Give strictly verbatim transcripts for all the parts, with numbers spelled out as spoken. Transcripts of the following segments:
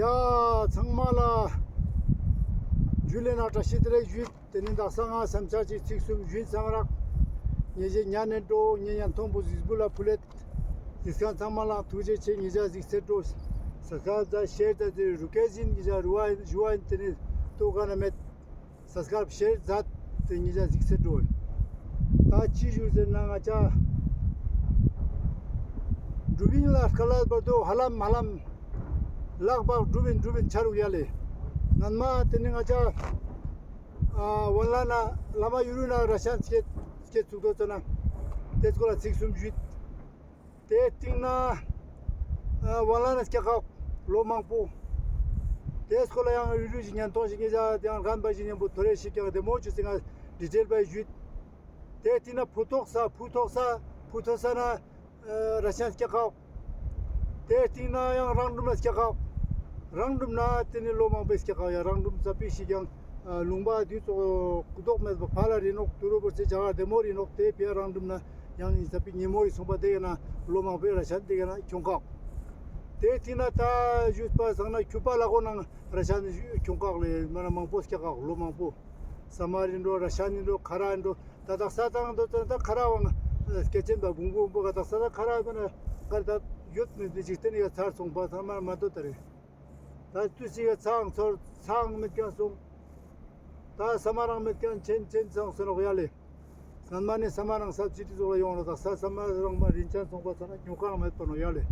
ཡ་ཚང་མ་ལ་ཇུ་ལེ་ན་བཀྲ་ཤིས་བདེ་ལེགས་ཞུས། ཏེ་ནེ་དག་ས་ང་སམ་ཆ་ཅིག་ཚིག་གསུམ་ཞུ་ཡིན་སམ་རག། ཉེ་ཞའི་ཉན་ནེ་འགྲོ། ཉེ་ཉན་ཐོང་པོ་ཟིགས་པོ་ལ་ཕུལ་ལེད། ཟིགས་མཁན་ཚང་མ་ལ་ཐུགས་རྗེ་ཆེ། ཉེ་ཞ་ཟིགས་སེ་འགྲོ། ས་ས་ཟ་ཤེར་ད་ཟེར་རུ་ཀེ་ཟིན། ཉེ་ཞ་རུ་བ་ཡིན་ཞུ་བ་ཡིན། ཏེ་ནེ་ལྟོ་ག་ན་མེད། སབ་སི་ཀ་རབ་ཤེར་མཛད་དེ་ཉེ་ཞ་གཟིགས་སེ་འགྲོ། ད་ཅི་ཞུ་ཟེར་ན་ང་ཅ་འགྲུབ་ཡིན་ལ་སྐལ་ལ་བར་དོ་ཧ་ལམ་ཧ་ལམ་ལག་པ་འགྲུབ་ཡིན་འགྲུབ་ཡིན་ཆ་རུག་ཡ་ལེ། སྔན་མ་ཏེ་ནེ་ང་ཅ་ཨ་ཝན་ལ་ན་བླ་མ་ཡུ་རུ་ན་ར་ཤན་སྐྱེ་སྐྱེ་ཚུགས་དོ་ཙ་ན་ཏེ་སྐོར་ལ་ཚིག་གསུམ་ཞུས། ཏེ་སྟིང་ནེ་ཨ་ཝང་ལ་ན་སྐྱ་ཀ་ལོ་མང་པོ། ཏེ་སྐོར་ལ་ཡང་རུ་རུ་ཞིག་ཉན་ཐོང་ཞིག་ཉེ་ཞ་ཡང་རྒན་པ་ཞིག་ཉན་པོ་ཐོ་རེ་ཞིག་ཀྱང་བདེ་མོ་ཅོས་ཏེ་ང་ཌི་ཊེལ་པ་ཞུས། ཏེ་སྟིང་ནེ་ཕུ་ཐོག་ས་ཕུ་ཐོག་ས་ཕུ་ཐོག་ས་ན་ཨ་ར་ཤན་སྐྱ་ཀ། ཏེ་སྟིང་ནེ་ཡང་རང་འབྲུམ་ན་སྐྱ་ཀ། རང་འབྲུམ་ན་ཏེ་ནེ་ལོ་མང་པོའི་སྐྱ་ཀ་ཡ་རང་འབྲུམ་ཙ་པིག་ཞིག་ཀྱང་ལུང་པ་དུས་ཚོད་ཀུ་དོག་མེད་པ་ཕ་ལ་རི་ནོག་ཏུ་རུ་བོར་ཚེ་ཇ་ག་བདེ་མོ་རི་ནོག། ཏེ་ཕི་ཡ་རང་འབྲུམ་ན་ཡང་ཡིན་ས་པི་ཉེ་མོ་རི་སོང་པ་ཏེ་ཡ་ན་ལོ་མང་པོའི་ར་ཤན་ཏེ་ཡ་ན་ཁྱོང་ཀག། ཏེ་ཏེ་ན་ད་ཞུས་པ་སང་ན་ཁྱུ་པ་ལ་གོ་ནང་ར་ཤན་ཁྱོང་ཀག་ལེ། མ་ན་མང་པོ་སྐྱ་ཀག་ལོ་མང་པོ། ས་མ་རི་འགྲོ་ར་ཤན་ནི་འགྲོ་ཁ་ར་འགྲོ། ད་དག་ས་དང་འདོད་ཙ་ན་ད་ཁ་ར་བ་ང་སྐྱེ་ཆེན་པ་བུང་བུ་བུང་བུ་ག་དག་ས་ད་ཁ་ར་བ་ན་གར་ད་ཡོད་མི་འདི་ཅིག་ཏེ་ནེ་ཡ་ཚར་སོང་པ་ཚང་མ་མ་འདོད་ད་རེ། ད་དུས་ཤིག་ག་ཚང་ཚོར་ཚང་མེད་ཀྱང་སོང་། ད་ས་མ་རང་མེད་ཀྱང་ཆེན་ཆེན་ཚང་སོང་ནོག་ཡ་ལེ། སྔན་མ་ནེ་ས་མ་རང་ས་ཅི་ཏི་ཚོགས་ལ་ཡོང་ལ་དག་ས་ས་མ་རང་མ་རིན་ཆེན་སོང་པ་ཚང་ན་ཉོ་ཁང་མེད་པ་ནོག་ཡ་ལེ།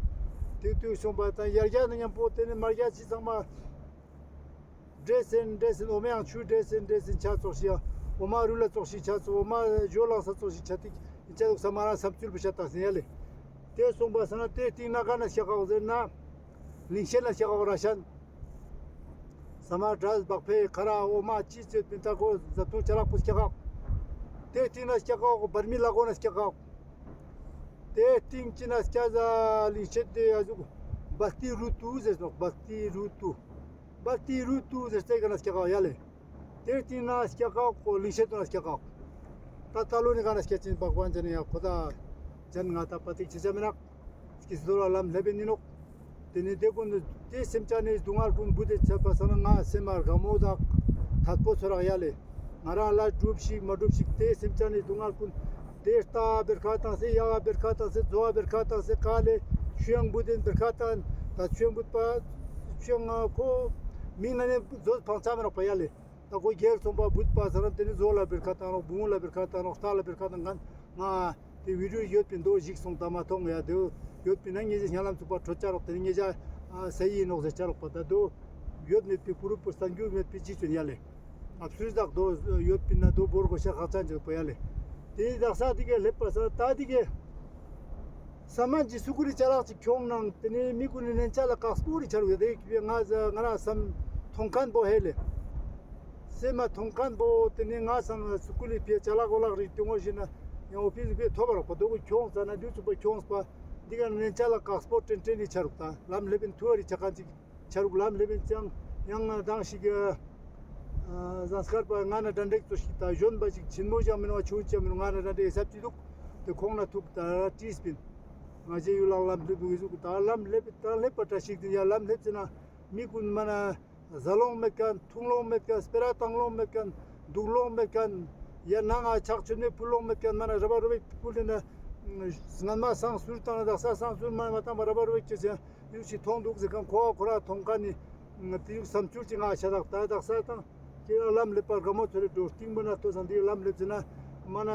ཏིག་ཏིག་སོང་པ་ད་ཡར་རྒྱ་ནེ་མཉམ་པོ་ཏེ་ནེ་མར་རྒྱ་ཅི་ཚང་མ་འདྲེས་སེ་འདྲེས་སེ་འོ་མ་ཡང་ཆུ་འདྲེས་སེ་འདྲེས་སེ་ཆ་ཚོགས་ཤིག་ཡ་འོ་མ་རུལ་ལ་ཚོགས་ཤིག་ཆ་ཚོགས་འོ་མ་ཞོ་ལངས་ས་ཚོགས་ཤིག་ཆ་ཏིག་ཡིན་ཆ་ལུགས་ས་མ་རང་སམ་ཚུལ་བུ་ཤ་ཏག་སེ་ཡ་ལེ། ཏེ་སོང་པ་ས་ན་ཏེ་སྟིང་ནེ་ག་ན་སྐྱ་ཀག་ཟེར་ན། ལིང་ཤེད་ལ་སྐྱ་ཀག་ར་ཤན། ས་མ་དྲ་བག་ཕེ་ཁ་ར་འོ་མ་ཅི་ཅི་པིན་ཏ་གོ་ཟ་ཐུང་ཅ་ལག་པོ་སྐྱ་ཀག། ཏེ་སྟིང་ནེ་སྐྱ་ཀག་བར་མི་ལ་གོ་ན་སྐྱ་ཀག། ཏེ་སྟིང་ཅི་ན་སྐྱ་ཟ་ལིང་ཤེད་ཏེ་ཡ་ཟུག་བག་ཏི་རུ་ཏུ་ཟེར་ནོག་བག་ཏི་རུ་ཏུ། བག་ཏི་རུ་ཏུ་ཟེར་ཏེ་ག་ན་སྐྱ་ཀག་ཡ་ལེ། ཏེ་སྟིང་ནེ་སྐྱ་ཀག་གོ་ལིང་ཤེད་ཏུ་ན་སྐྱ་ཀག། ད་ད་ལོ་ནི་ག་ན་སྐྱ་ཅིན་བག་བན་ཅན་ཡ་ཁོ་ད་ཅན་ང་ད་པ་ཏིག་ཅི་ཅ་མི་ནག། སྐྱིད་སྡོད་ལ་ལམ་ལེབ་ཡིན་ནོག། ཏེ་ནེ་ཏེ་ཀུན་ཏེ་སེམས་ཅན་ནི་སྡུག་བསྔལ་ཀུན་བུད་དེ་ཚར་པ་སང་ན་ང་སེམས་མ་དགའ་མོ་དག་ཐད་པོ་ཚོར་རག་ཡ་ལེ། ང་རང་ལ་སྒྲུབ་ཤིག་མ་སྒྲུབ་ཤིག་ཏེ་སེམས་ཅན་ནི་སྡུག་བསྔལ་ཀུན་ཏེ་རྟ་བེར་ཁ་བཏང་སེ་ཡ་བེར་ཁ་བཏང་སེ་མཛོ་བ་བེར་ཁ་བཏང་སེ་ཀ་ལེ་ཆུ་ཡང་བུད་དེ་བེར་ཁ་བཏང་ད་ཆུ་ཡང་བུད་པ་ཆུ་ཡང་ཁོ་མི་ན་ནེ་མཛོ་ཕང་ཆ་མི་རག་པ་ཡ་ལེ། ད་ཁོ་རྒྱལ་སོང་པ་བུད་པ་ཟེར་ན་ཏེ་ནི་མཛོ་ལ་བེར་ཁ་བཏང་ནོག། བུང་བུ་ལ་བེར་ཁ་བཏང་ནོག། རྟ་ལ་བེར་ཁ་བཏང་ང་ང་ཏེ་བི་ཌིའོ་ཡོད་པིན་དོ་ཞིག་སོང་ད་མ་མཐོང་ཡ་དེ་ཡོད་པིན་ན་ཉེ་ཞ་སྙན་ལམ་ཚུགས་པ་འཕྲོད་ཆ་རོག། ཏེ་ནི་ཉེ་ཞ་ཨ་ས་ཡི་ནོག་ཟེར་ཆ་རོག་པ་ད་དོ་ཡོད་མེད་པའི་ཀུ་རུ་པུ་སྟན་རྒྱུ་མེད་པའི་ཅི་ཅོན་ཡ་ལེ། ཨབ་སུ་རི་དག་དོ་ཡོད་པིན་ན་དོ་བོར་གོ་ཤ་ཁག་ཅན་ཅིག་པོ་ཡ་ལེ། ཏེ་ནི་དག་ས་ཏེ་གེ་ལེབ་པ་ས་ད་ཏེ་གེ། ས་མ་ཇི་སུ་ཀུ་རི་ཅ་ལག་ཅིག་ཁྱོང་ནང་ཏེ་ནེ་མི་ཀུན་ནི་ནན་ཆ་ལ་ཀག་སྤོ་རི་ཆ་རུག་ཡོད་དེ་ང་ང་རང་སམ་ཐོང་ཁན་པོ་ཧེ་ལེ། སེམས་མ་ཐོང་ཁན་པོ་ཏེ་ནེ་ང་སང་སུ་ཀུ་རི་ཕི་ཡ་ཅ་ལག་གོ་ལག་རི་ཏུ་ངོ་ཞིན་ན་ཡང་འོ་ཕི་སི་ཕི་ཐོབ་པ་རོག་པ་དོ་གུ་ཁྱོང་ས་ན་དུས་ཚུགས་པ་ཁྱོང་སྤ་འདི་ག་ནན་ཆ་ལ་ཀག་སྤོ་ཏྲེན་ཏྲེན་རི་ཆ་རུག་ད་ལམ་ལེབ་པིན་ཐུ་བ་རི་ཆ་ཁན་ཅིག་ཆ་རུག་ལམ་ལེབ་པིན་ཅང་ཡང་ང་དང་ཞིག་གི་ཨ་ཟངས་དཀར་པ་ང་ན་དྲན་འདྲེག་ཏོ་ཞིག་ད་གཞོན་པ་ཞིག་ཆེན་མོ་ཞིག་མིན་བ་ཆུང་ཞིག་མིན་བ་ང་ན་དྲན་འདྲེག་ཧེ་སབ་ཅི་འདུག། དེ་ཁོང་ན་ཐུག་ད་ར་བྲིས་པིན། ང་ཞེ་ཡུལ་ལ་ལམ་སླེབས་འདུག་ཟུག་ད་ལམ་སླེབས་ད་སླེབས་པ་བཀྲ་ཤིས་ཏེ་ཡ་ལམ་སླེབས་ཟེར་ན་མི་ཀུན་མ་ན་ཟ་ལོང་མེད་ཁན་འཐུང་ལོང་མེད་ཁན་སྤེ་ར་བཏང་ལོང་མེད་ཁན་འདུག་ལོང་མེད་ཁན་ཡ་ནང་ང་ཕྱག་མཆོད་མེ་ཕུལ་ལོང་མེད་ཁན་མ་ན་ར་བ་རུ་བེ་ཕུལ་ཏེ་ན་སྔན་མ་སང་ཟུར་བཏང་ན་དག་ས་སང་ཟུར་མ་མ་བཏང་བ་ར་བ་རུ་བེ་ཁྱེར་ཟེར། ཡུག་ཤིག་ཐོང་འདུག་ཟེར་ཁན་ཁོ་ཁོ་ར་ཐོང་ཁན་ནི་དེ་ཡུག་སམ་ཚུལ་ཅིག་ང་ཤ་དག་ད་དག་ས་དང་ཁྱེད་རང་ལམ་ལེབས་པ་དགའ་མོ་ཚོར་རེ་འགྲོ་སྟིང་པོ་ན་ལྟོས་སང་དེ་ལམ་ལེབས་ཟེར་ན་མ་ན་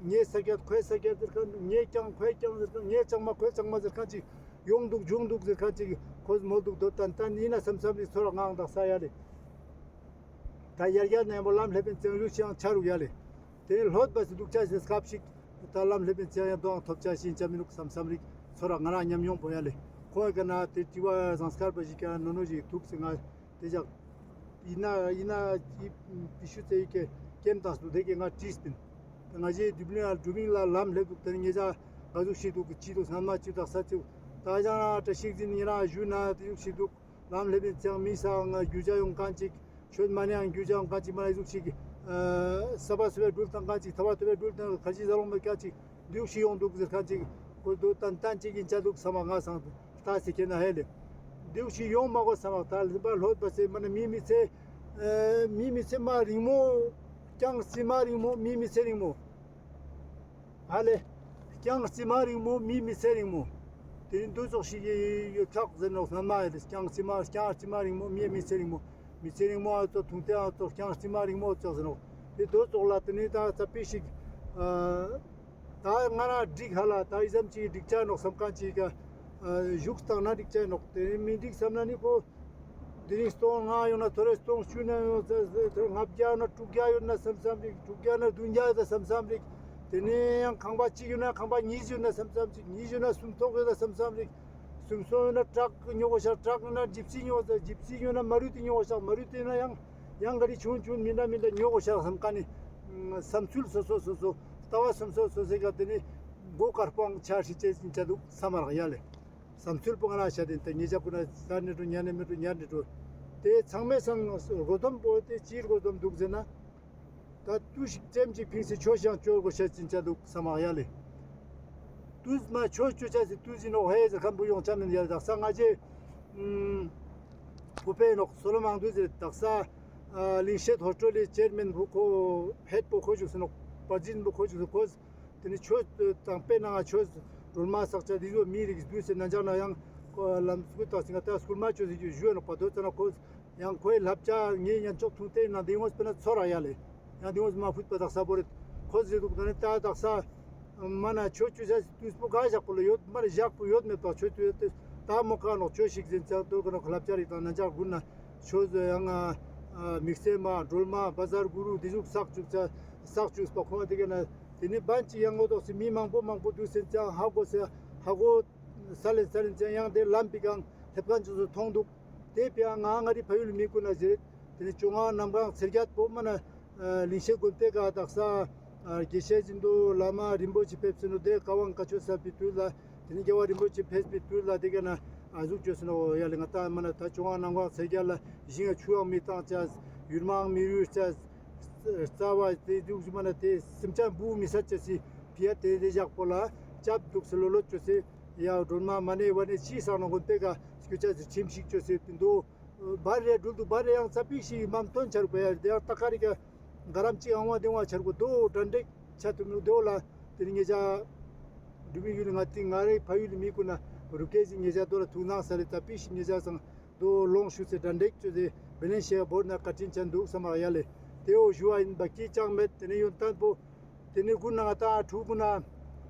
ངའི་ས་ཀྱད་ཁོའི་ས་ཀྱད་ཟེར་ཁན་ངའི་རྐྱང་ཁོའི་རྐྱང་ཟེར་ཁན་ངའི་ལྕང་མ་ཁོའི་ལྕང་མ་ཟེར་ཁན་ཅིག་ཡོང་འདུག་བྱུང་འདུག་ཟེར་ཁན་ཅིག་ཁོ་མོལ་འདུག་དོ་ཏན་ཏན་ཡིན་ན་སམ་སམ་རིག་ཚོར་ར་ངང་དག་ས་ཡ་ལེ། ད་ཡར་རྒྱ་ནས་མོ་ལམ་ལེབས་པའི་ཚེ་ཡུག་ཤིག་ཡང་ཆ་རུག་ཡ་ལེ། དེ་ནས་ལྷོད་པ་ཞིག་འདུག་ཆ་ཞེས་སྐབས་ཤིག་ད་ལམ་ལེབས་པའི་ཚེ་ཡང་དོའང་ཐོབ་ཆ་ཞིག་ཡིན་ཆ་མི་ནུག་སམ་སམ་རིག་ཚོར་ར་ང་རང་ཉམས་མྱོང་པོ་ཡ་ལེ། ཁོང་གི་ན་དེ་དྲི་བ་ཟངས་དཀར་པ་ཞིག་ག་ནོ་ནོ་ཞིག་ཐུག་སེ་ང་དེ་ཞག་ཡིན་ན་ཡིན་ན་ཡི་པི་ཤུ་ཚེ་ཡི་གེ་ཀེམ་དང་སུ་དེ་གེ་ང་བྲིས་པིན། ད་ང་ཞེ་དུ་བླིང་ཨ་དུ་བླིང་ལ་ལམ་ལེབས་འདུག་དེ་ནས་ངེད་ཅག་ག་ཟུག་ཤིག་འདུག་གི་ཅི་འདུག་སྔན་མ་ཅི་དག་ས་ཅི་ད་ཅང་བཀྲ་ཤིས་འཛིན་ཡིན་ན་ཞུ་ན་དེ་ཟུག་ཤིག་འདུག། ལམ་ལེབས་པའི་ཚེ་མི་སང་རྒྱུ་ཆ་ཡོང་ཁན་ཅིག་ཆོས་མ་ཉན་རྒྱུ་ཆ་ཡོང་ཁན་ཅིག་མ་ན་ཟུག་ཅིག་ས་བ་སུ་བའི་སྦྲུལ་བཏང་ཁན་ཅིག་ཐ་བ་ཐོ་བའི་སྦྲུལ་བཏང་ཁ་ཅིག་ཟ་ལོང་མེད་ཁན་ཅིག་ཟུག་ཅིག་ཡོང་འདུག་ཟེར་ཁན་ཅིག་ཁོ་དོ་ཏན་ཏན་ཅིག་ཡིན་ཆ་འདུག་ས་མ་ང་སང་ལྟ་སེ་ཁྱེད་ན་ཧེ་ལེ། དེ་ཞིག་ཡོང་མ་དགོས་བསམ་པ་ད་ལེན་པ་ལྷོད་པ་སེ་མ་ན་མི་མི་ཚེ་ཨ་མི་མི་ཚེ་མ་རིང་མོ། རྐྱང་རྩིས་མ་རིང་མོ། མི་མི་ཚེ་རིང་མོ། ཧ་ལེ། རྐྱང་རྩིས་མ་རིང་མོ། མི་མི་ཚེ་རིང་མོ། དེ་རིང་འདུ་ཚོགས་ཤིག་ཡོད་ཁག་ཟེར་ནོག་སྣ་མ་ཡོད། རྐྱང་རྩིས་མ་རྐྱང་རྩིས་མ་རིང་མོ། མི་མི་ཚེ་རིང་མོ། མི་ཚེ་རིང་མོ་ཨ་ཙོ་ཐུང་ཏེ་ཨ་ཙོ་རྐྱང་རྩིས་མ་རིང་མོ་ཙོགས་ཟེར་ནོག་དེ་འདུ་ཚོགས་ལ་དེ་ནི་ད་ཙ་པིག་ཞིག་ཨ། ད་ང་རང་འགྲིག་ཧ་ལ་ད་ཨི་ཙམ་ཅིག་འགྲིག་ཆ་ནོག་བསམ་མཁན་ཅིག་ག་བཞུགས་སྟངས་ན་འགྲིག་ཆ་ནོག་དེ་ནི་མི་འགྲིག་བསམ་ན་ནི་ཁོ། དེ་རིང་སྟོང་ལྔ་ཡོད་ན་ཐོ་རེ་སྟོང་བཅུ་ན་ཡོད་ན་ལྔ་བརྒྱ་ཡོད་ན་དྲུག་བརྒྱ་ཡོད་ན་བསམ་བསམ་རིག་དྲུག་བརྒྱ་ན་བདུན་བརྒྱ་ཡོད་ན་བསམ་བསམ་རིག་དེ་ནས་ཡང་ཁང་པ་གཅིག་ཡོད་ན་ཁང་པ་གཉིས་ཡོད་ན་བསམ་བསམ་རིག་གཉིས་ཡོད་ན་སུམ་ཐོག་ཡོད་ན་བསམ་བསམ་རིག་སུམ་སོ་ཡོད་ན་ཏྲག་ཉོ་དགོས་ཤག་ཏྲག་ཡོད་ན་ཇིབ་སི་ཉོ་དགོས་ཤག་ཇིབ་སི་ཡོད་ན་མ་རུ་ཏི་ཉོ་དགོས་ཤག་མ་རུ་ཏི་ཡོད་ན་ཡང་ཡང་ག་རི་ཆུང་ཆུང་མི་འདྲ་མི་འདྲ་ཉོ་དགོས་ཤག་བསམ་མཁན་ནི་བསམ་ཚུལ་སོ་སོ་སོ་སོ་ལྟ་བ་སོ་སོ་སོ་སོའི་ག་དེ་ནི་མགོ་དཀར་པོའང་ཆ་ཧྲི་ཅེས་ཡིན་ཆ་འདུག་བསམ་མ་རག་ཡ་ལེ། བསམ་ཚུལ་པོ་ང་རང་ཤ་དེ་ད་ཉེ་ཆར་ཀུན་ན་ཟ་ནི་འགྲོ་ཉལ་ནི་མི་འགྲོ་ཉལ་ནི་འགྲོ། དེ་ཚང་མའི་སང་སྒོ་སྡོམ་པོ་དེ་ཅིའི་སྒོ་སྡོམ་འདུག་ཟེར་ན། ད་དུས་ཤིག་ཙེམ་ཅིག་ཕིངས་སེ་ཆོས་ཤིག་ཡང་བཅོ་དགོས་ཤ་ཅིན་ཆ་འདུག་བསམ་མ་ཡ་ལེ། དུས་མ་ཆོས་བཅོ་ཆ་སི་དུས་ཡིན་ནོག་ཧེ་ཟེར་མཁན་པོ་ཡོང་ཆ་མིན་ཡ་ལེ། དག་ས་ང་ཅེ་ཨུམ་བུ་ཕེ་ནོག་སོ་ལོ་མང་དུས་ཟེར་དག་ས་ཨ་ལིང་ཤེད་ཧོ་ཊེལ་ལི་ཅེར་མེན་པོ་ཁོ་ཧེད་པོ་ཁོ་བཞུགས་སེ་ནོག་པར་ཇིན་པོ་ཁོ་བཞུགས་སེ་ཁོ། དེ་ནི་ཆོས་དང་དཔེ་ནང་ཆོས་སྒྲོལ་མ་བསགས་ཆ་དེ་ཚོ་མི་རིགས་དུས་སེ་ན་འཇག་ན་ཡང་ལམ་སྐུལ་དང་སིང་ག་ད་སྐུལ་མ་ཆོས་སི་ཞུ་ནོག་པ་དོ་ཙ་ན་ཁོ་ཡང་ཁོའི་བསླབ་བྱ་ངའི་ཉན་ཆོག་ཐུང་ཏེ་ན་འདི་ངོས་པེ་ན་ཚོར་ར་ཡ་ལེ། ཡང་འདི་ངོས་མ་ཕུད་པ་དག་ས་བོ་རེད། ཁོ་ཟེར་འདུག་ད་ནི་ད་དག་ས་མ་ན་ཆོས་ཆོས་ཆ་དུས་པོ་ག་ཞག་པོ་ལ་ཡོད་མ་རེད། ཞག་པོ་ཡོད་མེད་པ་ཆོས་དུས་ཡོད་དེ་ད་མོ་ཁ་ནོག་ཆོས་ཤིག་ཟིན་ཚར་དོ་ག་ནོག་བསླབ་བྱ་རིགས་དང་ན་འཇག་དགུན་ན་ཆོས་ཡང་དམིགས་བསལ་མ་སྒྲོལ་མ་བཛྲ་གུ་རུ་འདི་ཟུག་བསགས་བཅུག་ཚ་བསགས་བཅུག་པ་ཁོང་དེ་ག་ན། དེ་ནི་བན་ཅིག་ཡང་ངོ་ཐོག་སེ་མི་མང་པོ་མང་པོ་འདུག་སེ་ཅང་ཧ་གོ་སེ་ཧ་གོ་ས་ལེན་ས་ལེན་ཅང་ཡང་དེ་ལམ་པི་གང་ཐེབས་མཁན་ཅིག་སུ་མཐོང་འདུག་དེ་པའང་ང་ང་རི་ཕ་ཡུལ་མི་ཀུན་ན་ཟེར། དེ་ནི་བཅོ་ལྔ་གནམ་གང་ཚེས་བརྒྱད་པོ་མ་ན་ལིང་ཤེད་དགོན་པའི་ག་དག་ས་དགེ་བཤེས་ཅིག་འདུག་བླ་མ་རིན་པོ་ཆེ་ཕེབས་སེ་ནོག་དེ་བཀའ་དབང་བཀའ་ཆོས་ཟབ་པའི་དུས་ལ་དེ་ནི་རྒྱལ་བ་རིན་པོ་ཆེ་ཕེབས་པའི་དུས་ལ་དེ་ག་ན་ཨ་ཟུག་བཅོས་སེ་ནོག་ཡ་ལེ། ང་ད་མ་ན་ད་བཅོ་ལྔ་གནམ་གང་ཚེས་བརྒྱད་ལ་ཞིང་ཆུའང་མི་བཏང་ཅས་ཡུར་མའང་མི་རུལ་ཅས། རྩ་བ་དེ་འདུག་ཞུ་མ་ན་དེ་སེམས་ཅན་བུ་མི་ས་ཅེས་སི་ཕི་ཡ་དེ་དེ་ཞག་པོ་ལ་ཅབ་འདུག་སེ་ལོ་ལོ་ཅོ་སེ་ཡ་སྒྲོལ་མ་མ་ནེ་བ་ནེ་ཅི་སང་ནོ་དགོན་པའི་ག་སྐྱོ་ཅེས་སི་ཁྲིམས་ཤིག་ཅོ་སེ་དེ་འདུག་བར་རེ་འགྲུལ་འདུག་བར་རེ་ཡང་ཙ་པིག་ཞིག་མམ་ཐོན་ཆར་གོ་ཡ་དེ་ཡང་ཏ་ཀ་རི་ག་ག་རམ་ཅིག་ཨང་བ་དེ་བ་ཆར་གོ་དོ་དྲན་འདྲེག་ཆ་ཐུབ་ནུག་དེ་བ་ལ་དེ་ནི་ངེད་ཅག་འབྲུག་མི་ཡུལ་ང་ཏི་ང་རེ་ཕ་ཡུལ་མི་ཀུན་ན་རུ་ཀེ་ཟི་ངེད་ཅག་དོ་ལ་ཐུག་ནང་ས་རེ་ཙ་པིག་ཞིག་ངེད་ཅག་སང་དོ་ལོང་ཤུགས་སེ་དྲན་འདྲེག་ཅོ་སེ་བེ་ལེན་ཤེ་བོར་ན་བཀའ་དྲིན་ཅན་འདུག་བསམ་པ་ཡ་ལེ། དེ་འོ་ཞུ་བ་ཡིན་པ་ཀི་ཅང་མེད། དེ་ནི་ཡོན་ཏན་པོ་དེ་ནི་ཀུན་ན་ང་ཏང་ཕྲུ་གུ་ན་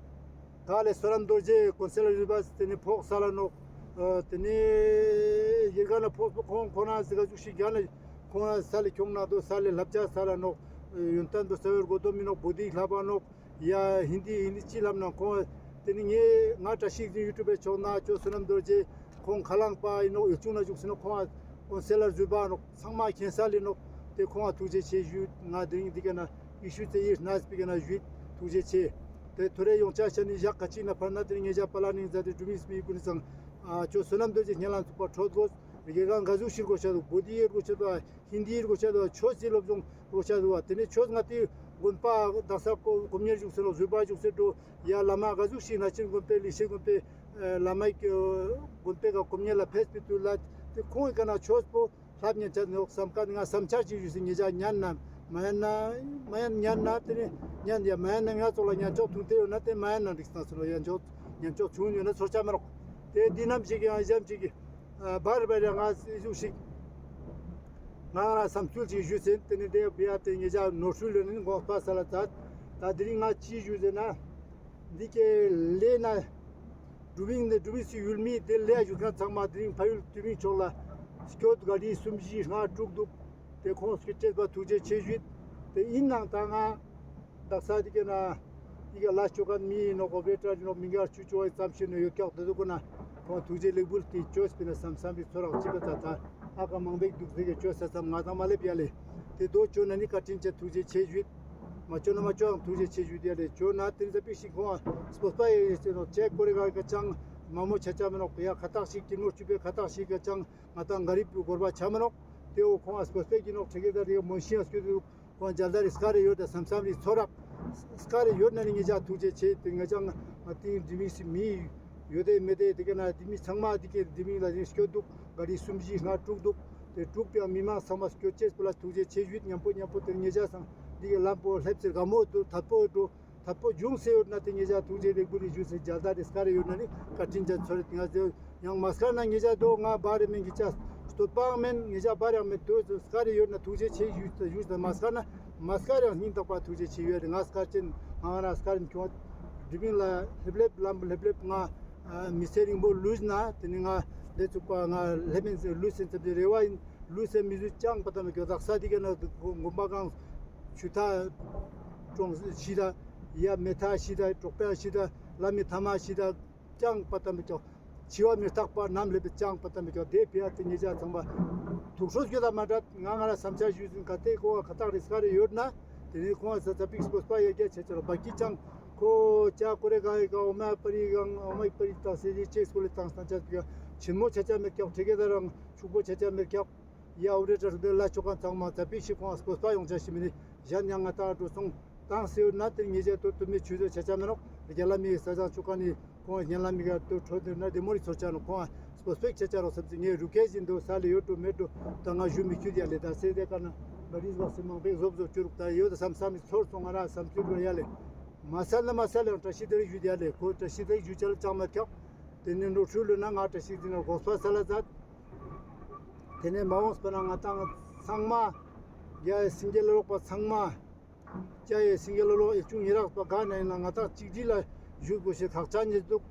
ག་ལེ་བསོད་ནམས་རྡོ་རྗེ་ཀོན་སེ་ལ་རུས་པ་དེ་ནི་ཕོག་ས་ལ་ནོག་དེ་ནི་ཡེར་ག་ན་ཕོག་པོ་ཁོང་ཁོ་ན་ཟི་ག་ཟུག་ཤིག་ག་ན་ཁོང་ན་ས་ལེ་ཁྱོང་ན་དོ་ས་ལེ་ལབ་ཅ་ས་ལ་ནོག་ཡོན་ཏན་པོ་ས་བེར་གོ་དོ་མི་ནོག་བོ་དི་ལྷ་པ་ནོག་ཡ་ཧིན་དི་ཧིན་དི་ཅི་ལབ་ན་ཁོང་དེ་ནི་ངས་ང་བཀྲ་ཤིས་ཡུ་ཊུབ་པའི་ཕྱོགས་ན་ཅོ་བསོད་ནམས་རྡོ་རྗེ་ཁོང་ཁ་ལང་པ་ཡིན་ནོག་ཡུལ་ཆུང་ན་བཞུགས་སེ་ནོག་ཁོང་ཨོ་སེ་ལར་བཟོས་པ་ནོག་ཚང་མ་མཁྱེན་ས་ལི་ནོག་དེ་ཁོང་ཐུགས་རྗེ་ཆེ་ཞུ། ང་དེ་རིང་འདི་ག་ན་ཡེ་ཤུ་ཙེ་ཡིར་ནས་པི་ག་ན་ཞུ་ཐུགས་རྗེ་ཆེ། དེ་ཐོ་རེ་ཡོང་ཆ་ཤ་ནི་ཞག་ཁ་ཅིག་ན་ཕར་ན་དེ་རིང་ངེད་ཅག་པ་ལ་ནིང་ཛ་དེ་འབྲུག་མི་སྨི་ཀུན་ཚང་ཨ་ཅོ་བསོད་ནམས་རྡོ་རྗེ་སྙན་ལ་ཚུགས་པ་ཁྲོད་དགོས་རི་གེ་གང་ག་ཟུག་ཤིག་དགོས་ཤ་འདུག་བོ་དི་ཡེར་དགོས་ཤ་འདུག་ཧིན་དི་ཡིར་དགོས་ཤ་འདུག་ཆོས་སི་སློབ་སྦྱོང་དགོས་ཤ་འདུག་དེ་ནས་ཆོས་ང་ཏི་དགོན་པ་དག་ས་ཀོ་ཀོམ་ཉེར་བཞུགས་སེ་ནོག་བཟོད་པ་བཞུགས་སེ་འགྲོ་ཡ་བླ་མ་ག་ཟུག་ཤིག་ན་ཆེན་དགོན་པའི་ལི་ཤེ་དགོན་པའི་བླ་མ་དགོན་པའི་ག་ཀོམ་ཉེར་ལ་ཕེབས་པའི་དུས་ལ་དེ་ཁོང་གི་ཀ་ན་ཆོས་པོ་ལྷབ་ཉན་ཆ་ནོག་བསམ་ཀ་ང་བསམ་འཆར་ཅིག་ཞུས་སེ་ངེད་ཅག་ཉན་ན་མ་ཉན་ན་མ་ཉན་ཉན་ན་དེ་ནས་ཉན་ཡ་མ་ཉན་ན་ང་ཚོ་ལ་ཉན་ཆོག་ཐུང་དེ་ཡོད་ན་དེ་མ་ཉན་ན་འགྲིག་སྟངས་སུ་ལ་ཉན་ཆོག་ཉན་ཆོག་ཆུང་ཡོད་ན་ཚོར་ཆ་མ་རོག་དེ་འདི་ནམ་ཞིག་ཡང་གཞན་ཅིག་གི་བར་བར་ཡང་ང་སི་ཞུགས་ཤིག་ང་རང་བསམ་ཚུལ་ཅིག་ཞུས་ཟིན། དེ་ནི་དེ་བི་ཡ་དེ་ངེད་ཅག་ནོར་འཁྲུལ་ལས་ནི་དགོངས་པ་ས་ལ་ཚར། ད་དེ་རིང་ང་ཅི་ཞུས་ཟེར་ན། འདི་གའི་ལས་ན་འབྲུ་མིང་འདི་འབྲུ་མིང་སི་ཡུལ་མི་དེ་ལས་ཞུ་མཁན་ཚང་མ་དེ་རིང་ཕ་ཡུལ་དུས་མིང་ཕྱོགས་ལ་སྐྱོད་ག་རི་གསུམ་བཞི་ལྔ་དྲུག་འདུག་དེ་ཁོང་སྐྱོད་ཅེས་པ་ཐུགས་རྗེ་ཆེ་ཞུས། དེ་ཡིན་ནང་ད་ང་དག་ས་དེ་ག་ན་ཡི་ག་ལ་ཅོ་མཁན་མི་ཡིན་ནོག་གོ་བེ་ཏྲ་ཡིན་ནོག་མི་འགའ་ཆུ་ཅོ་བའི་ཙམ་ཞིག་ནས་ཡོད་ཀྱག་དེ་ཚོ་ཀུན་ན་ཁོང་ཐུགས་རྗེ་ལེགས་འབུལ་དེ་ཅོས་པས་ན་བསམ་བསམ་པའི་ཚོར་རག་ཅི་པ་ད་ད་ཨ་ཀ་མང་པོ་འདུག་ཟེར་གི་ཅོས་ས་ཙམ་ང་དང་མ་ལེབ་ཡ་ལེ། དེ་དོ་ཅོ་ན་ནི་བཀའ་དྲིན་ཆེ་ཐུགས་རྗེ་ཆེ་ཞུས། མ་ཅོ་ན་མ་ཅོའང་ཐུགས་རྗེ་ཆེ་ཞུས་ཡ་ལེ། ཅོ་ན་དེ་ནི་ཙ་པིག་ཞིག་ཁོང་སྤོབས་པ་ཡོད་ཟེར་ནོག་ཅེ་ཀོ་རེ་ག་ག་ཅང་མ་མོ་ཆ་ཆ་མི་ནོག་ཡ་ཁ་ཐག་ཞིག་གི་ནོར་བཅུ་པའི་ཁ་ཐག་ཞིག་ག་ཅང་ང་དང་ག་རི་བུ་གོར་བ་ཆ་མི་ནོག་དེ་འོ་ཁོང་སྤོབས་པའི་གི་ནོག་ཁྲེ་གེ་ད་རེ་མོན་ཤིང་སྐྱོད་དུ་ཁོང་མཇལ་དར་རི་སྐ་རེ་ཡོད་ད་བསམ་བསམ་རི་ཚོར་རག་སྐ་རེ་ཡོད་ན་ནི་ངེད་ཅག་ཐུགས་རྗེ་ཆེ། དེ་ངེད་ཅག་ང་དེ་འདི་མི་སི་མི་ཡོད་དེ་མེད་དེ་དེ་ག་ན་འདི་མི་ཚང་མ་དེ་གའི་འདི་མི་ལ་ནི་སྐྱོད་འདུག་ག་རི་གསུམ་བཞི་ལྔ་དྲུག་འདུག། དེ་དྲུག་པའང་མི་མང་ཚང་མ་སྐྱོད་ཅེས་པོ་ལ་ཐུགས་རྗེ་ཆེ་ཞུས། མཉམ་པོ་མཉམ་པོ་དེ་ཉེ་ཞ་སང་འདི་གི་ལམ་པོ་སླེབས་ཟེར་དགའ་མོ་འདུག། ཐད་པོ་འདུག། ཐད་པོ་བྱུང་ཟེར་ཡོད་ན་དེ་ཉེ་ཞ་ཐུགས་རྗེ་རེ་སྐུལ་རེ་ཞུས་ཟེར། རྒྱལ་དར་རེ་སྐར་རེ་ཡོད་ན་ནི་བཀའ་དྲིན་ཅན་ཚོར་རེ་ང་ཟེར། ཡང་མ་སྐར་ན་ཉེ་ཞ་དོ་ང་བར་རེ་མེན་གི་ཅ་སྟོད་པའང་མེན། ཉེ་ཞ་བར་ཡང་མེན། དོ་སྐར་རེ་ཡོད་ན་ཐུགས་རྗེ་ཆེ་ཞུས་ཟེར། ཞུས་ཟེར། མ་སྐར་ན་མ་སྐར་ཡང་སྙིང་ཐག་པ་ཐུགས་རྗེ་ཆེ་ཡོད་རེ། ང་སྐར་ཅན་ང་ང་རང་སྐར་ཡིན་ཁྱོང་། དུས་མིན་ལ་ལྷེབ་ལྷེབ་ལམ་ལྷེབ་ལྷེབ་ང་ཨ་མི་ཚེ་རིང་པོ་ལུས་ན་དེ་ནི་ང་ལས་ཚུགས་པ་ང་ལྷེབ་མིན་ལུས་སེམས་ཙམ་གྱི་རེ་བ་ཡིན། ལུས་སེམས་མི་ཟུ་ཅང་པ་ཏམ་གྱོ་དག་ས་དི་ག་ན་དགོན་པ་གང་ཆུ་ཐ་གྲོང་ཤི་ད་ཡ་མེ་ཐ་ཤི་ད་གྲོག་པ་ཤི་ད་ལ་མི་ཐ་མ་ཤི་ད་ཅང་པ་ཏམ་གྱོ་འཆི་བ་མི་རྟག་པ་རྣམས་ལས་པའི་ཅང་པ་ཏམ་གྱོ་དེ་ཕི་ཡ་དེ་ཉེ་ཞ་ཚང་པ་དུག་ཧྲོ་གྱོད་ད་མ་དྲག་ང་ང་ལ་བསམ་འཆར་ཞུས་ཟིན་ག་ཏེ་ཁོ་བ་ཁ་ཐག་རེ་སྐར་རེ་ཡོད་ན་དེ་ནི་ཁོང་ས་ཚ་པིག་སྤོས་པ་ཡ་རྒྱ་ཆེ་ཆེ་ར་བ་ཀི་ཅང་ཁོ་ཅ་ཀོ་རེ་ག་ཡི་ག་འོ་མ་པ་རི་གང་འོ་མ་པ་རི་དང་སེ་ཅེ་སྐོ་ལེ་དང་སྟན་ཆ་ཅི་ཆེན་མོ་ཆ་ཆ་མེད་ཀྱག། ཁྲེ་གེ་ད་རང་ཕྱུག་པོ་ཆ་ཆ་མེད་ཀྱག། ཡ་འུ་རེ་ཏྲ་ཏེ་ལ་ཆོ་ག་ཚང་མ་ཚ་པིག་ཤི་ཁོང་སྤོས་པ་ཡོང་ཆ་ཤི་མི་ནི་གཞན་ཡང་ང་ཏང་འགྲོ་སོང་ཏང་སེ་ཡོད་ན་དེ་ཉེ་ཞ་དོ་དུ་མི་ཆུ་ཚོད་ཆ་ཆ་མེད་ནོག། རྒྱ་ལ་མི་ས་ཚང་ཆོ་ག་ནི་ཁོང་ཉན་ལ་མི་ག་དུ་འཕྲོ་དུ་ན་དེ་མོ་རི་ཚོར་ཆ་ནོག། ཁོང་སྤོས་པེག་ཆ་ཆ་རོགས་སམ་ཚེ་ངས་རུ་ཁེ་ཟིན་དུ་ས་ལེ་ཡོད་དུ་མེད་དུ་ད་ང་ཞུ་མི་ཁྱུད་ཡ་ལེ། ད་སེ་དེ་ཀ་ན་ལ་རིས་བག་སེ་མང་པེག་བཟོ་བཟོ་ཅུ་རུག་ད་ཡོད་ད་བསམ་བསམ་མི་ཚོར་སོང་། ང་ར་བསམ་ཚུལ་རུ་ཡ་ལེ། མ་སལ་ན་མ་སལ་ཡང་བཀྲ་ཤིས་བདེ་ལེགས་ཞུ་ཡ་ལེ། ཁོ་བཀྲ་ཤིས་བདེ་ལེགས་ཞུ་ཆ་ལ་ཅང་མ་ཁྱག། དེ་ནི་འགྲོ་ཚུལ་ལུས་ན་ང་བཀྲ་ཤིས་བདེ་ལེགས་དགོས་པ་ས་ལ་མཛད། དེ་ནས་མ་འོངས་པ་ན་ང་ཏང་ཚང་མ་རྒྱ་ཡི་སེང་གེ་ལ་ལོག་པ་ཚང་མ། རྒྱ་ཡི་སེང་གེ་ལ་ལོག་ཨེ་ཆུང་ཉེ་རགས་པ་ག་ན་ཡིན་ན་ང་ཏང་གཅིག་སྒྲིལ་ལ་བཞུགས་དགོས་ཤེས་ཁག་ཅན་ཉིད་འདུག།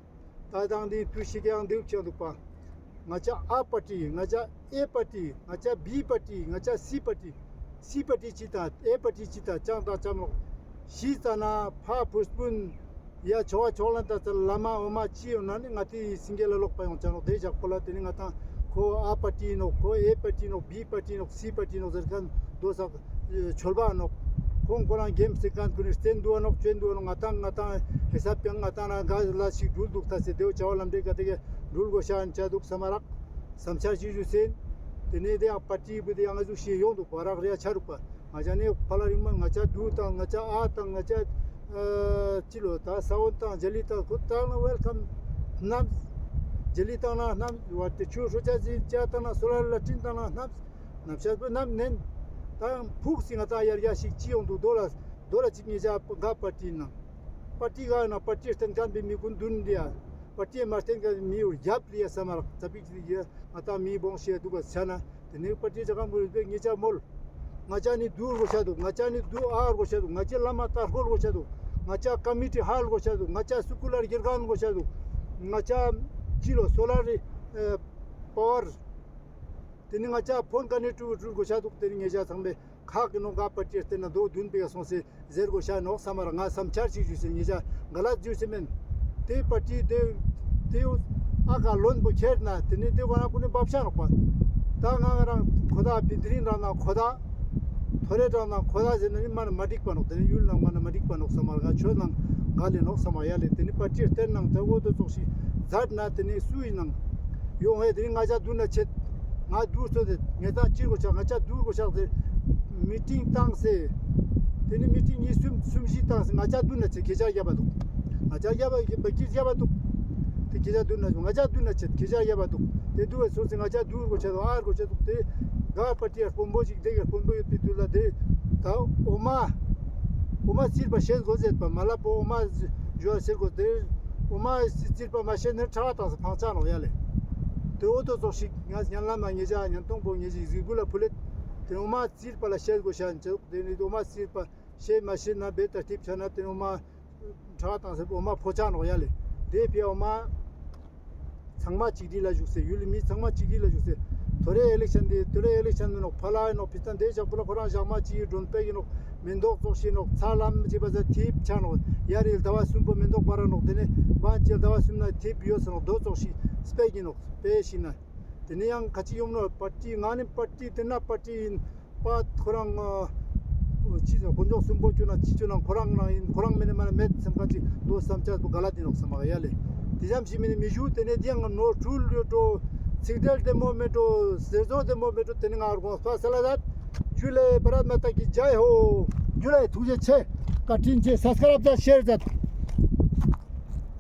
ད་དང་དེ་དུས་ཤིག་ཡང་འདེའུ་ཆེན་འདུག་པ། ང་ཅག་ཨ་པ་ཏི། ང་ཅག་ཨེ་པ་ཏི། ང་ཅག་བི་པ་ཏི། ང་ཅག་སི་པ་ཏི། སི་པ་ཏི་ཅི་དང་ཨེ་པ་ཏི་ཅི་དང་ཅང་དང་ཅམ་ལོག་ཤི་ཙ་ན་ཕ་ཕུས་པུན་ཡ་ཆོ་བ་ཆོག་ལན་ད་ཙ་བླ་མ་འོ་མ་ཅི་ཡོང་ན་ནི་ང་ཏི་སེང་གེ་ལ་ལོག་པ་ཡོང་ཅང་ལོག་དེ་ཞག་པོ་ལ་དེ་ནི་ང་ཏང་ཁོ་ཨ་པ་ཏི་ནོག། ཁོ་ཨེ་པ་ཏི་ནོག། བི་པ་ཏི་ནོག། སི་པ་ཏི་ནོག་ཟེར་ཁན་དོ་སག་ཆོལ་པ་ནོག། ཁོང་ཁོ་རང་གེམ་སི་ཀན་ཀུ་ནི་སྟེན་དུ་ནོག། ཅོན་དུ་ནོག། ང་ཏང་ང་ཏང་ཧེ་སབ་ཀྱང་ང་ཏང་ན་ག་ལ་ཞིག་འགྲུལ་འདུག་ད་སེ་དེའོ་བྱ་བ་ལམ་འབྲས་ག་དེ་ག་འགྲུལ་དགོས་ཤ་ཨན་ཆ་འདུག་སམ་མ་རག། བསམ་འཆར་ཞིག་ཞུ་སེན། དེ་ནས་དེ་ཡང་པ་ཏི་བུ་དེ་ཡང་ང་ཟུག་ཤེས་ཡོང་འདུག་པ་རག་རེ་ཡ་ཆ་རུག་པ། ང་ཅག་ནི་ཕ་ལ་རིང་མ་ང་ཅག་དུ་དང་ང་ཅག་ཨ་དང་ང་ཅག་ཨ་ཅི་ལོ་ད་ས་བོན་དང་ཇ་ལི་དང་ཁོ་དང་ན་ཝེལ་ཀམ་ནམ། ཇ་ལི་དང་ན་ནམ་བར་དེ་ཆུ་ཧྲུ་ཅ་ཟི་ཅ་དང་ན་སོ་ལ་ལ་ཏྲིན་དང་ན་ནམ། ནམ་ཤར་པོ་ནམ་ནན། ད་ཕུགས་སི་ང་ཏང་ཡར་ཡ་ཞིག་ཅི་ཡོང་འདུག་དོ་ལ་དོ་ལ་ཅིག་ཉེ་ཞ་ག་པ་ཏི་ནང་། པ་ཏི་ག་ན་པ་ཏི་སྟེན་ཁན་པའི་མི་ཀུན་འདུན་འདི་ཡ། པ་ཏི་མ་སྟེན་ཁན་མི་ཡོད་རྒྱབ་ལི་ཡ་སམ་མ་རག་ཙ་པིག་ཅིག་ཡ་ང་ཏང་མི་བོང་ཤེས་འདུག་ག་ཆ་ན། དེ་ནས་པ་ཏི་ཅག་གང་བོ་ཡོད་པའི་ཉེ་ཞ་མོལ། ང་ཅག་ནི་དུར་དགོས་ཤ་འདུག། ང་ཅག་ནི་དུ་ཨར་དགོས་ཤ་འདུག། ང་ཅག་བླ་མ་ལྟ་སྐོར་དགོས་ཤ་འདུག། ང་ཅག་ཀ་མི་ཊི་ཧལ་དགོས་ཤ་འདུག། ང་ཅག་སུ་ཀུ་ལར་དགེ་རྒན་དགོས་ཤ་འདུག། ང་ཅག་ཅི་ལོ་སོ་ལར་རི་ཨ་པ་ཝར། དེ་ནི་ང་ཅག་ཕོན་ཀ་ནེ་ཊི་བི་དགོས་ཤ་འདུག། དེ་ནི་ཉེ་ཞ་ཚང་མས་ཁག་གི་ནོ་ག་པ་ཏི་སྟེ་ན་དོ་བདུན་པའི་སོང་སེ་ཟེར་དགོས་ཤ་ནོག་སམ་མ་རག། ང་བསམ་འཆར་ཞིག་ཞུས་སེ་ཉེ་ཞ་ག་ལ་ཞུས་སེ་མེན། དེ་པ་ཏི་དེ་དེ་ཨ་ཀ་ལོན་པོ་ཁྱེར་ན་དེ་ནི་དེ་གོ་ན་ཀུ་ནི་བབ་ཤ་ནོག་པ། ད་ང་ང་རང་ཁོ་ད་བི་དི་རིང་རང་ན་ཁོ་ད་ཐོ་རེ་རང་ན་ཁོ་ད་ཟེར་ན་ནི་མ་ན་མ་འགྲིག་པ་ནོག། དེ་ནི་ཡུལ་ནང་མ་ན་མ་འགྲིག་པ་ནོག་སམ་མ་རག། ཆོས་ནང་ག་ལེ་ནོག་སམ་མ་ཡ་ལེ། དེ་ནི་པ་ཏི་སྟེ་ནང་དེ་འོ་དོ་ཙོགས་ཤིག་མཛད་ན་དེ་ནི་སུ་ཡིན་ནང་ཡོང་ཧེ་དེ་ནི་ང་ཅག་དུ་ན་ཆེད། ང་དུ་ཚོ་དེ་ངེ་ཏང་ཅི་དགོས་ཤག། ང་ཅག་དུ་དགོས་ཤག་ཟེར་མི་ཏིང་བཏང་སེ། དེ་ནི་མི་ཏིང་གཉིས་གསུམ་གསུམ་བཞི་བཏང་སེ་ང་ཅག་དུ་ན་ཆེད་ཁྱེ་ཅག་རྒྱབ་པ་འདུག། ང་ཅག་རྒྱབ་པ་བ་ཀིར་རྒྱབ་པ་འདུག། དེ་ཁྱེ་ཅག་དུ་ན་ང་ཅག་དུ་ན་ཆེད་ཁྱེ་ཅག་རྒྱབ་པ་འདུག། དེ་དུ་བས་སོང་སེ་ང་ཅག་དུ་དགོས་ཤག་འདུག། ཨ་དགོས་ཤག་འདུག། དེ་ག་པ་ཏི་ཡ་དཔོན་པོ་ཞིག་དེ་ག་དཔོན་པོ་ཡོད་པའི་དུས་ལ་དེ་ད་འོ་མ་འོ་མ་བཙིར་པ་ཤེས་དགོས་ཟེར་པ་མ་ལབ་པོ་འོ་མ་ཞུ་བ་ཟེར་དགོས། དེ་འོ་མ་བཙིར་པ་མ་ཤེས་ནས་ཁྲག་བཏང་སེ་ཕང་ཆ་ནོག་ཡ་ལེ། དེ་འོ་དོ་ཙོགས་ཤིག་ང་ཉན་ལ་མ་ཉེ་ཞ་ཉན་ཏོང་པོ་ཉེ་ཞིག་གཟིགས་བུ་ལ་ཕུལ་ལེད། དེ་འོ་མ་བཙིར་པ་ལ་ཤེས་དགོས་ཤ་ཅེ་དེ་ནི་འོ་མ་བཙིར་པ་ཤེས་མ་ཤེས་ན་བེ་ད་ཏིབ་ཆ་ན་དེ་འོ་མ་ཁྲག་བཏང་སེ་འོ་མ་ཕོ་ཆ་ནོག་ཡ་ལེ། དེ་ཕི་འོ་མ་ཚང་མ་གཅིག་སྒྲིལ་ལ་བཞུགས་སེ་ཡུལ་མི་ཚང་མ་གཅིག་སྒྲིལ་ལ་བཞུགས་སེ། ཐོ་རེ་ཨི་ལེག་ཤན་དེ་ཐོ་རེ་ཨི་ལེག་ཤན་ནོག་ཕ་ལ་ཡིན་ནོག་ཕི་ཏན་དེ་ཞག་པོ་ལ་ཁོ་རང་ཞག་མ་གཅིག་གི་མགྲོན་པོ་ཡིན་ནོག་མེན་ཏོག་ཙོགས་ཤིག་ནོག་ཚ་ལམ་ཅིག་པ་ཟ་ཐིབ་ཆ་ནོག་ཡ་རེ་ཟླ་བ་གསུམ་པོ་མེན་ཏོག་པ་ར་ནོག་དེ་ནས་བན་ཅིག་ཟླ་བ་གསུམ་ན་ཐིབ་ཡོད་ས་ནོག་དོ་ཙོགས་ཤིག་སྤེ་གི་ནོག་སྤེ་ཤིག་ན། དེ་ནས་ཡང་ཁ་ཅིག་ཡོང་ནོག་པ་ཏི་ང་ནི་པ་ཏི་དེ་ན་པ་ཏི་ཡིན། པ་ཁོ་རང་ཨ་ཅི་ཟེར་དཀོན་མཆོག་གསུམ་པོ་ཅོ་ན་ཅི་ཅོ་ན་ཁོ་རང་ནང་ཡིན། ཁོ་རང་མེད་ན་མ་ན་མེད་སེམས་ཁ་ཅིག་དོ་བསམ་འཆར་པོ་ག་ལ་དེ་ནོག་སམ་མ་ཡ་ལེ། དེ་ཙམ་ཞིག་མེད་ནི་མི་ཞུ། དེ་ནས་དེ་ཡང་ནོར་འཁྲུལ་ཡོད་འགྲོ། ཚིག་འབྲེལ་བདེ་མོ་མེད་འགྲོ། ཟེར་བཟོ་བདེ་མོ་མེད་འགྲོ། དེ་ནས་ང་དགོངས་པ་སལ་ལ་ད། ཇུ་ལེ། བྷ་རད་མ་ཏ་ཀི་ཇའི་ཧོ། ཇུ་ལེ། ཐུགས་རྗེ་ཆེ། བཀའ་དྲིན་ཆེ། སབ་སི་ཀ་རབ་ཛད། ཤེར་ཛད།